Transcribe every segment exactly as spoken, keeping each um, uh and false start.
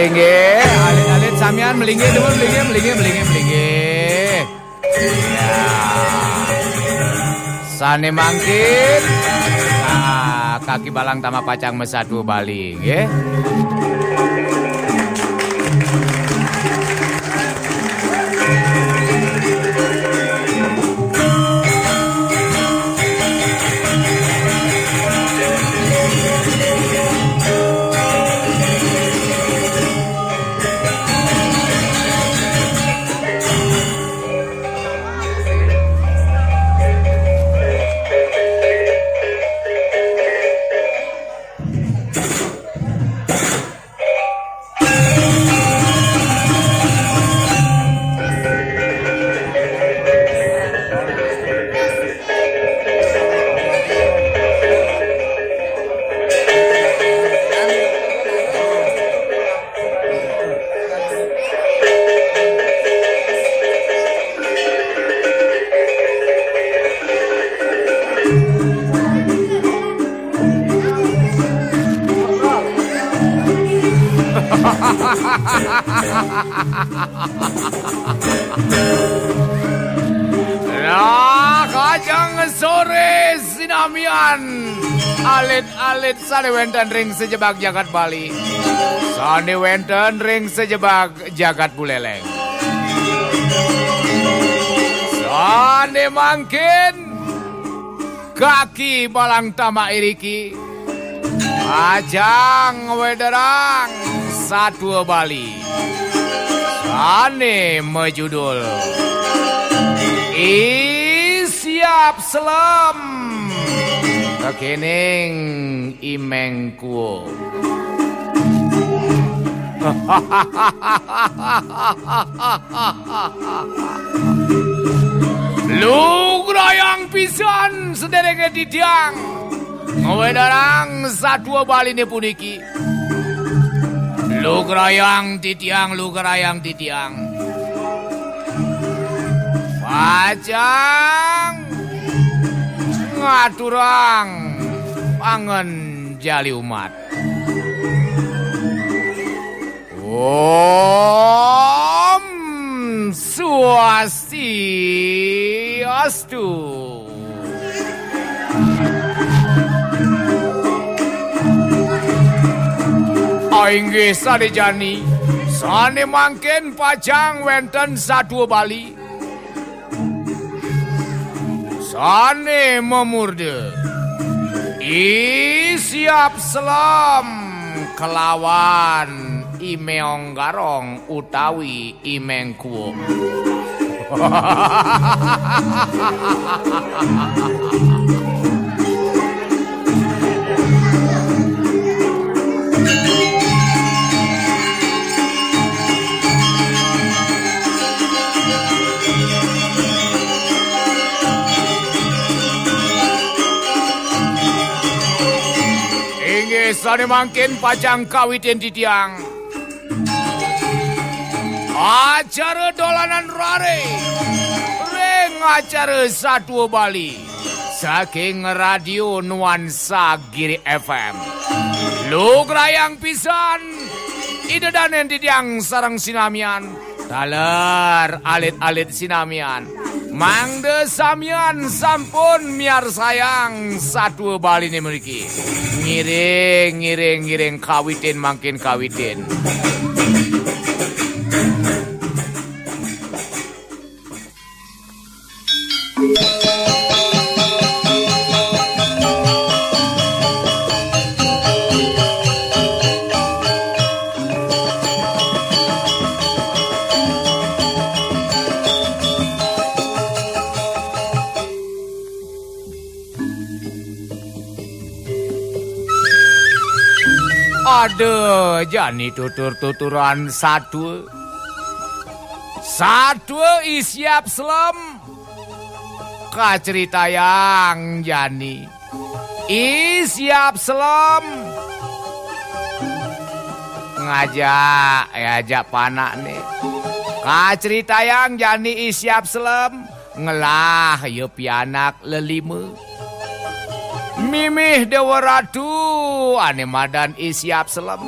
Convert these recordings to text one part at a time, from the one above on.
Inggih, alit-alit samian melinggih, dumun melinggih, melinggih, melinggih, melinggih. Ya. Sane mangkin, ah, kaki balang tama pacang masatwa Bali, nggih. Lah, kajeng sore sinamian, alit-alit sane wenten ring sajebag jagat Bali, sane wenten ring sajebag jagat Buleleng. Sane mangkin kaki balang tama iriki, pacang ngwederang satwa Bali sane majudul I Siap Selem, kekening I Meng Kuo. Lugrayang pisan sederenge titiang ngwedarang satwa Baline puniki. Lugrayang titiang, lugrayang titiang. Pacang ngaturang pangen jali umat. Om Swastiastu. Inggih sane jani, sane mangkin pacang wenten satwa Bali sane mamurda I Siap Selem kelawan I Meong Garong utawi I Meng Kuo. Inggih, sane mangkin pacang kawitin titiang acara dolanan rare ring acara Satwa Bali saking Radio Nuansa Giri F M. Lugrayang pisan, Ida Danen titiang sareng sinamian, taler alit-alit sinamian. Mangda samian sampun miarsayang Satwa Baline mriki. Ngiring, ngiring, ngiring, kawitin mangkin kawitin. Ada jani tutur-tuturan satwa. Satwa I Siap Selem. Kacritayang jani. I Siap Selem. Ngajak, ya, ajak panakne. Kacritayang jani I Siap Selem. Ngelah ya pianak lelima. Mimih Dewa Ratu ane madan I Siap Selem.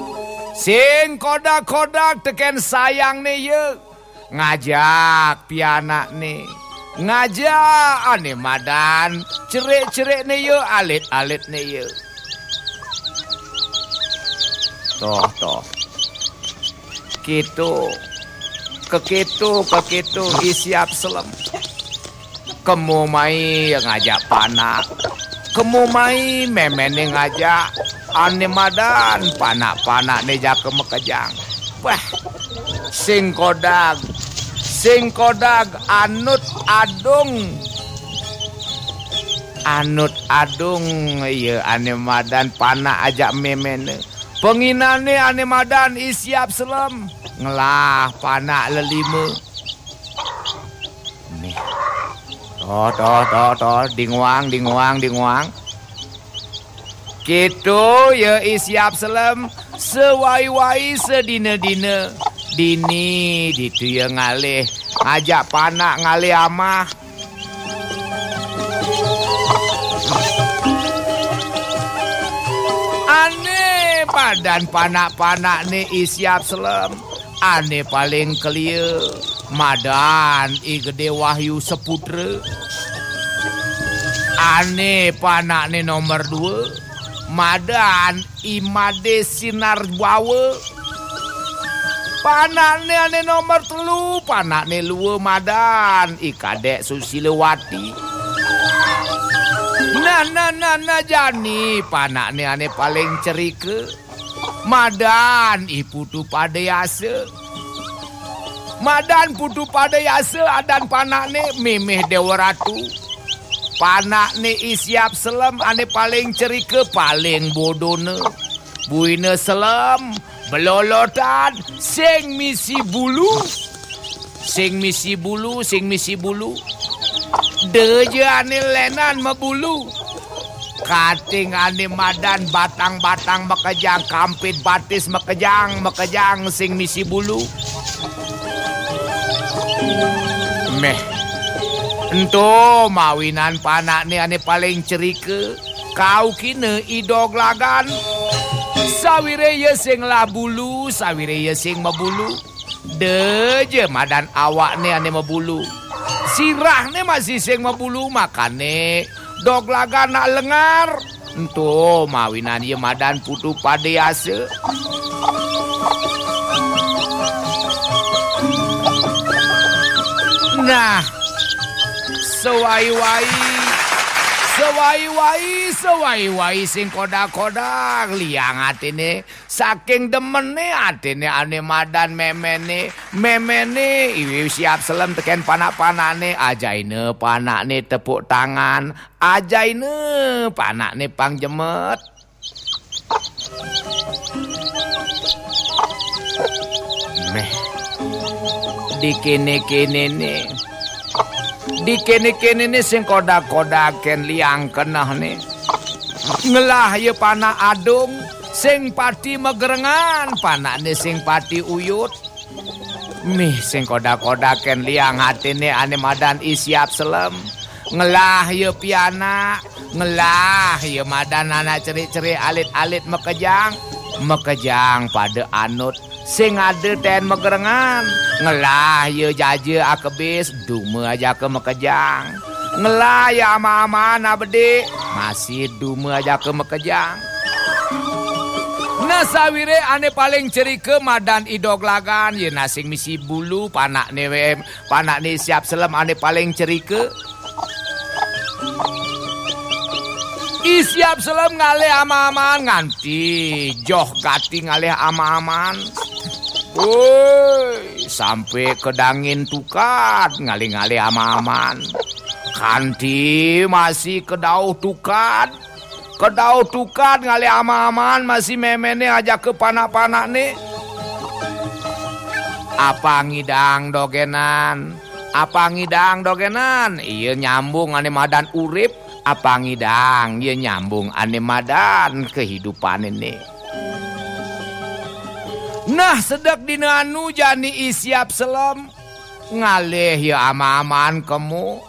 Sing kodag-kodag tekén sayangné ia. Ngajak pianakné. Ngajak ané madan cerik-cerikné ia, alit-alitné ia. Toh, toh. Kéto, kekéto, kekéto, I Siap Selem. Kemu mai ngajak panak. Kemu mai méméné ngajak. Ané madan panak-panakné jaka makejang. Wah, sing kodag. Sing kodag anut adung. Anut adung, ia ané madan panak ajak méméné. Panginané ané madan I Siap Selem. Ngelah panak lelima. Nih. Toh, toh, toh, toh. Dinguang, dinguang, dinguang. Kéto ia I Siap Selem. Sewai-wai sedina-dina. Dini ditu ia ngalih. Ngajak panak ngalih amah. Ané madan panak-panakné I Siap Selem. Ané paling kelia, madan I Gedé Wahyu Seputra. Ané panakné nomor dua, madan I Madé Sinar Bawa. Panakné ané nomor telu, panakné lua madan I Kadék Susilawati. Nah, nah, nah, nah, jani panakné ané paling cerika. Madan I Putu Padayasa. Madan Putu Padayasa adan panakné mimih Déwa Ratu. Panakné I Siap Selem ané paling cerika, paling bodona. Buina Selem, belolotan, sing misi bulu. Sing misi bulu, sing misi bulu. Da ja ané lénan mabulu. Kating ané madan batang-batang makejang, kampid batis makejang, makejang sing misi bulu. Méh. Ento mawinan panakné ané paling cerika. Kaukina I Doglagan. Sawiréh ia sing ngelah bulu, sawiréh ia sing mabulu. Da ja madan awakné ané mabulu. Sirahné masih sing mabulu, makané Doglagan nak lengar. Ento mawinan ia madan Putu Padayasa. Nah, sewai-wai, sewai-wai, sewai-wai sing kodag-kodag, liang atiné. Saking demené atiné ané madan méméné. Méméné, I Siap Selem tekén panak-panakné, ajaina panakné tepuk tangan, ajaina panakné pang jemet. Méh. Dikéné-kénéné. Dikéné-kénéné sing kodag-kodag kén liang kenehné. Ngelah ia panak adung, sing pati magerengan, panakné sing pati uyut. Mih sing kodag-kodag kén liang atiné ané madan I Siap Selem. Ngelah ia pianak, ngelah ia madan anak cerik-cerik alit-alit makejang. Makejang pada anut. Sing ada tén magerengan. Ngelah ia jaja akebis, duma ajaka makejang. Ngelah ia ama-aman abedik, masih duma ajaka makejang. Nah, sawiréh ané paling cerika madan I Doglagan, ia nah sing misi bulu, panakné wé, panakné Siap Selem ané paling cerika. I Siap Selem ngalih ama-aman nganti joh gati ngalih ama-aman. Woi, sampai ka dangin tukad ngalih-ngalih ama-aman. Kanti masih ka dauh tukad. Ka dauh tukad ngalih ama-aman masih méméné ajaka panak-panakné. Apa ngidang dogénan? Apa ngidang dogénan? Ia nyambung ané madan urip. Apa ngidang? Ia nyambung ané madan kehidupan ini. Nah, sedek dina anu jani I Siap Selem ngalih ia ama-aman kemu.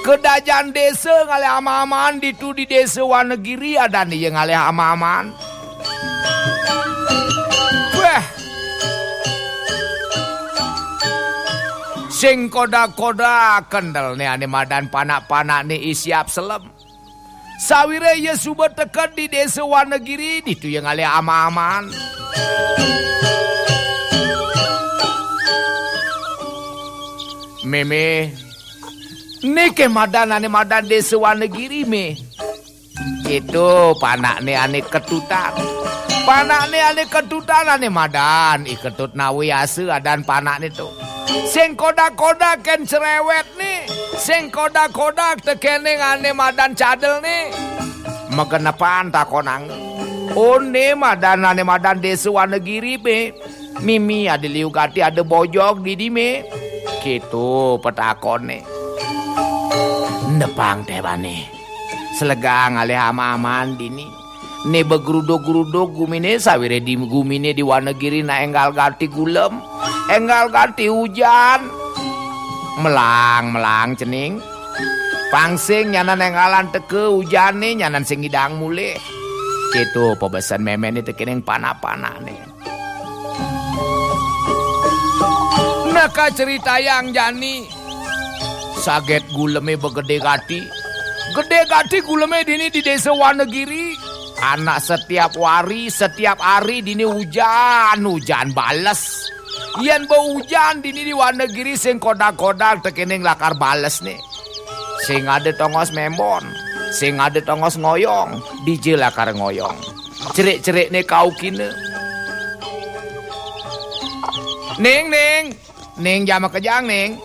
Kedajan désa ngalih ama-aman ditu di Désa Wanagiri adan ia ngalih ama-aman. Béh. Sing kodag-kodag kendelné ané madan panak-panakné I Siap Selem. Sawiréh ia suba teked di Désa Wanagiri, ditu ia ngalih ama-aman. Mémé, né ké madan ané madan Désa Wanagiri, Mé? Kéto panakné ané ketutan. Panakné ané ketutan ané madan I Ketut Nawiyasa adan panakné to. Sing kodag-kodag kén céréwétné, sing kodag-kodag tekéning ané madan cadelné. Magenepan takonanga. Oné madan ané madan Désa Wanagiri, Mé? Mimi ada liu gati ada bojog didi, Mé? Kéto petakonné. Nepang téh bané. Selegang alih ama-aman dini. Né begrudug-grudug guminé, sawiréh di guminé di Wanagiri nak énggal gati gulem, énggal gati ujan. Melang-melang cening. Pang sing nyanan énggalan teka ujanné, nyanan sing ngidang mulih. Kéto pabesen méméné tekéning panak-panakné. Nah, kacritayang jani. Saget gulemé begedé gati. Gedé gati gulemé dini di Désa Wanagiri. Anak setiap wari, setiap ari dini ujan, ujan bales. Yén ba ujan dini di Wanagiri sing kodag-kodag tekéning lakar balesné. Sing ada tongos mémon, sing ada tongos ngoyong, dija lakar ngoyong. Cerik-cerikné kaukina. Ning, Ning, Ning, ja makejang, Ning.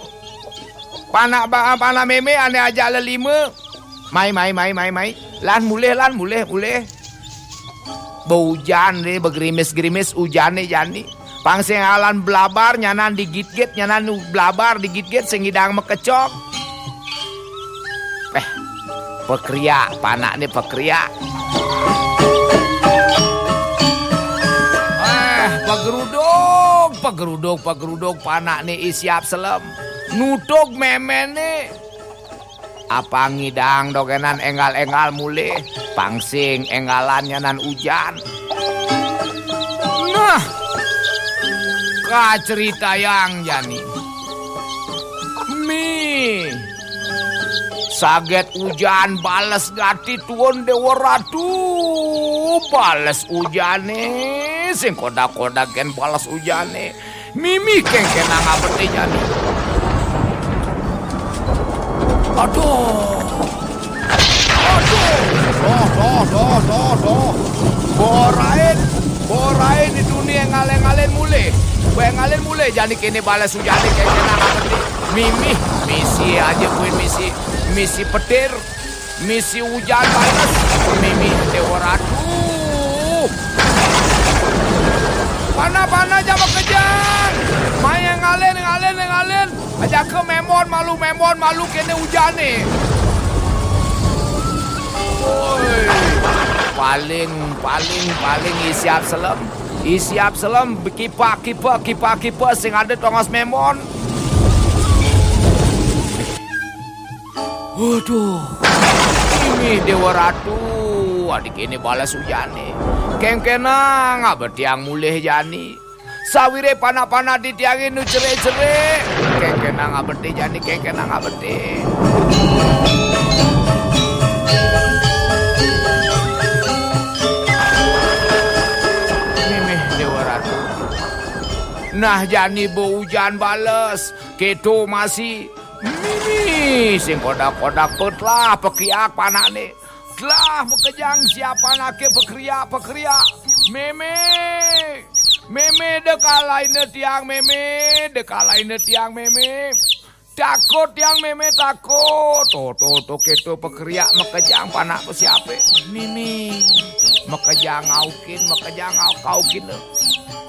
Panak ba-, panak mémé ané ajak lelima. Mai, mai, mai, mai, mai. Lan mulih, lan mulih, mulih. Ba ujan né, begrimis-grimis ujanné jani. Pang sing alan blabar, nyanan digitgit, nyanan blabar digitgit, sing ngidang makecog. Éh, pakriak, panakné pakriak. Éh, pagerudug, pagerudug, pagerudug, panakné I Siap Selem. Nutug méméné. Apang ngidang dogénan énggal-énggal mulih, pang sing énggalan nyanan ujan. Nah, kacritayang jani. Mih, saget ujan bales gati tuun Déwa Ratu. Bales ujané, sing kodag-kodag kén bales ujané. Mimih kéngkénang abetné jani. Aduh. Aduh. Doh, doh, doh, doh, doh. Borain, borain di dunia énggal-énggalin mulih. Énggalin mulih jani kéné bales ujané kéngkénang abetné. Mimih, misi aja kuwi misi, misi petir. Misi ujan bales, mimih Déwa Ratu. Panah-panah ja makejang. Mai énggalin, énggalin, énggalin. Ajaka mémon malu, mémon malu kéné ujané. Woi. Paling, paling, paling I Siap Selem. I Siap Selem, kipak-kipak, kipak-kipak, sing ada tongos mémon. Waduh. Mimih Déwa Ratu, adi kéné bales ujané. Kéngkénang abet tiang mulih jani. Sawiréh panah-panah titiangé nu cerik-cerik. Kéngkénang abet jani, kéngkénang abet. Mimih Déwa Ratu. Nah, jani ba ujan bales. Kéto masih Mimi, sing kodag-kodag, petlah pakiak panakné. Telah makejang siap panaké pakriak-pakriak. Mémé. Mémé, da kalaina tiang, Mémé. Da kalaina tiang, Mémé. Takut tiang, Mémé, takut. Tuh, tuh, tuh, kéto pakriak makejang panak pasiapé. Mimi. Makejang ngaukin, makejang ngau-, ngaukin.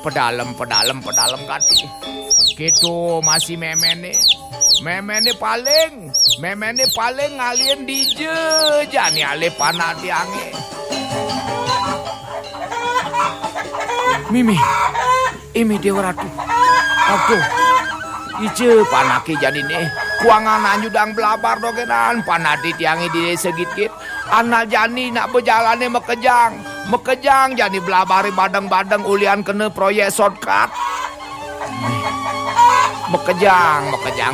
Pedalem, pedalem, pedalem gati. Kéto masih méméné. Méméné paling, méméné paling ngalihin dija jani alih panak tiangé. Mimi, Imi Déwa Ratu. Aduh. Ija panaké janiné. Kuangan anjudang blabar dogénan, panah titiangé di désa gitgit. Anal jani nak bejalané makejang. Makejang jani blabare badeng-badeng ulian kena proyek shortcut. Makejang, makejang,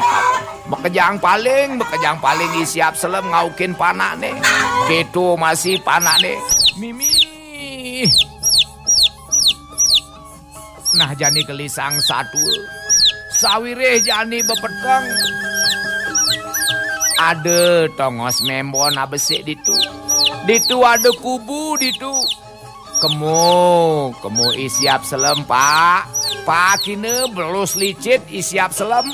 makejang paling, makejang paling I Siap Selem ngaukin panakne. Keto masih panakne. Mimih. Nah, jani gelisang satua. Sawiréh jani bepeteng. Ada tongos mémbon abesik ditu. Ditu ada kubu ditu. Kemo, kemo I Siap Selem, Pak. Pakina belus licit I Siap Selem.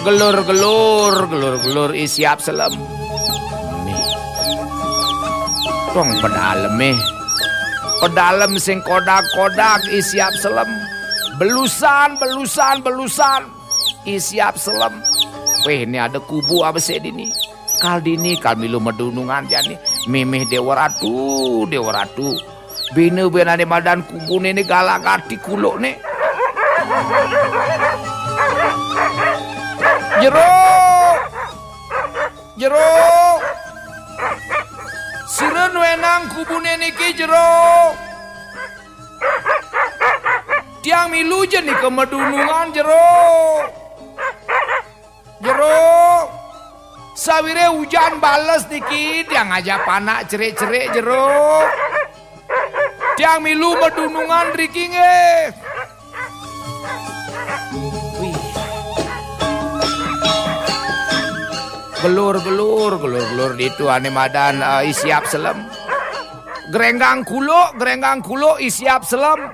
Gelur-gelur, gelur-gelur I Siap Selem. Nih. Dong pedaleme. Pedalem sing kodag-kodag I Siap Selem. Belusan, belusan, belusan. I Siap Selem. Wéh, ini ada kubu abesik dini. Kal dini, kal milu medunungan jani. Mimih Déwa Ratu, Déwa Ratu. Bina-bina né madan kubune né galak gati kulukne. Jero! Jero! Sira nuénang kubune niki, Jero? Tiang milu ja nika medunungan, Jero. Jero. Sawiréh ujan bales niki, tiang ngajak panak cerik-cerik, Jero. Tiang milu medunungan riki nggih. Wih. Gelur-gelur, gelur-gelur ditu ané madan, eh, I Siap Selem. Grenggang kuluk, grenggang kuluk I Siap Selem.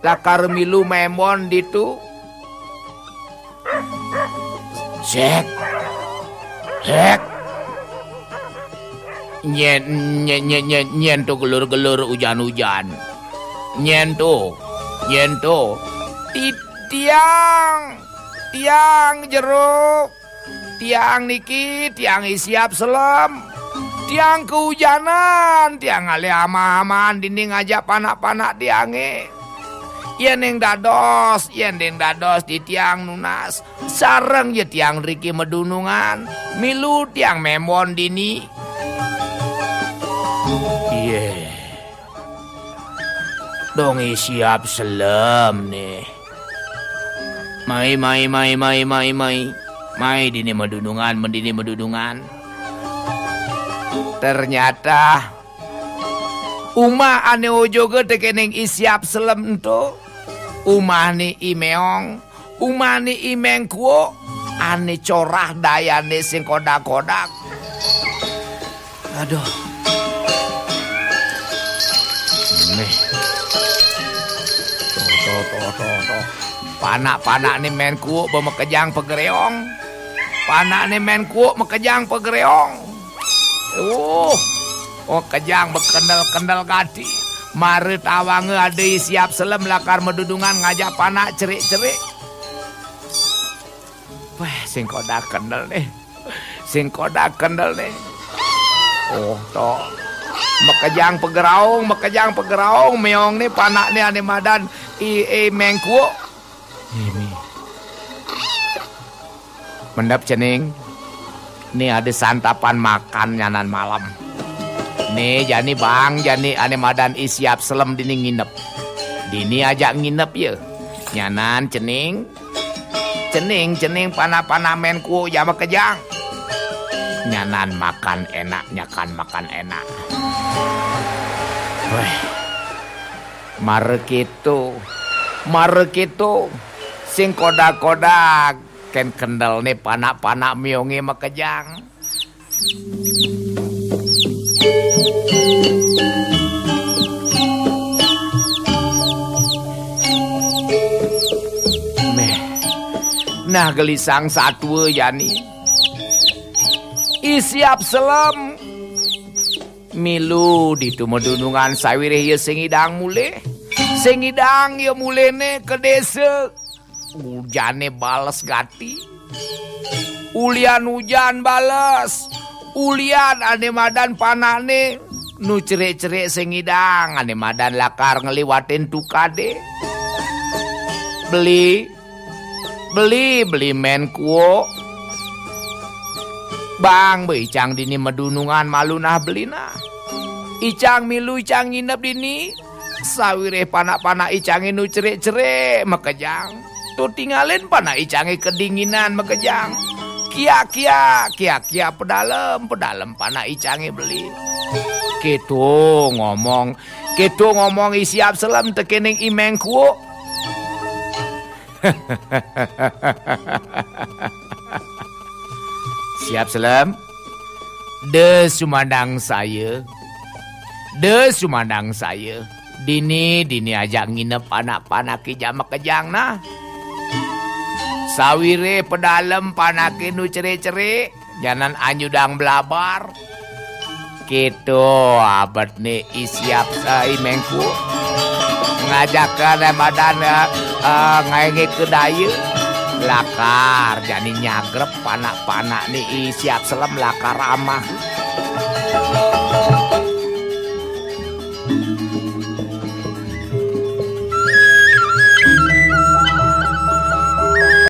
Lakar milu mémbon ditu. Sék. Sék. Nyén, nyén, nyén, nyén, nyén to gelur-gelur ujan-ujan. Nyén to. Nyén to. Ti-, tiang. Tiang, Jero. Tiang niki, tiang I Siap Selem. Tiang keujanan, tiang ngalih amah-amahan dini ngajak panak-panak tiange. Yén ning dados, yén ning dados di tiang nunas, sareng ja tiang riki medunungan, milu tiang mémbon dini. Yé. Dong I Siap Selem né. Mai, mai, mai, mai, mai, mai. Mai dini medunungan, mendini medunungan. Ternyata umah ané ojoga tekéning I Siap Selem ento, umahné I Méong, umahné I Méng Kuuk, ané corah dayané sing kodag-kodag. Aduh. Nih. Tuh, tuh, tuh, tuh, tuh. Panak-panakné Méng Kuuk ba makejang pagréong. Panakné Méng Kuuk makejang pagréong. Uh, makejang ba kendel-kendel gati. Mara tawanga ada I Siap Selem lakar medunungan ngajak panak cerik-cerik. Wah, sing kodag kendel nih. Sing kodag kendel nih. Oh, to. Makejang pagréong, makejang pagréong, méong nih panakné ané madan I, I Méng Kuuk. Ini. Mendep cening. Nih ada santapan makan nyanan malam. Nih jani bang, jani ané madan I Siap Selem dini nginep. Dini ajak nginep ya. Nyanan cening. Cening, cening, panak-panak Méng Kuuk ja makejang. Nyanan makan enak, nyakan makan enak. Wéh. Mara kéto. Mara kéto. Sing kodag-kodag. Kén kendel né panak-panak méongé makejang. Méh. Nah, gelisang satua jani. I Siap Selem milu ditu medunungan sawiréh ia sing ngidang mulih. Sing ngidang ia mulihné ka désa. Ujané bales gati. Ulian ujan bales. Ulian ané madan panakné nu cerik-cerik sing ngidang ané madan lakar ngliwatin tukadé. Beli, beli, beli Méng Kuuk. Bang, ba icang dini madunungan malu nah beli nah. Icang milu icang nginep dini. Sawiréh panak-panak icangé nu cerik-cerik makejang. Tuh tingalin panak icangé kedinginan makejang. Kiak-kiak, kiak-kiak pedalem, pedalem panak icangé beli. Kéto ngomong, kéto ngomong I Siap Selem tekéning I Méng Kuuk. Siap Selem. Da sumandang saya. Da sumandang saya. Dini, dini ajak nginep panak-panak ijang makejang nah. Sawiréh pedalem panaké nu cerik-cerik, nyanan anyudang blabar. Kéto abetné I Siap, eh, I Méng Kuuk. Ngajakan, eh, madan, eh, eh, ngaéngé ka daya. Lakar jani nyagrep panak-panakné I Siap Selem lakar amah.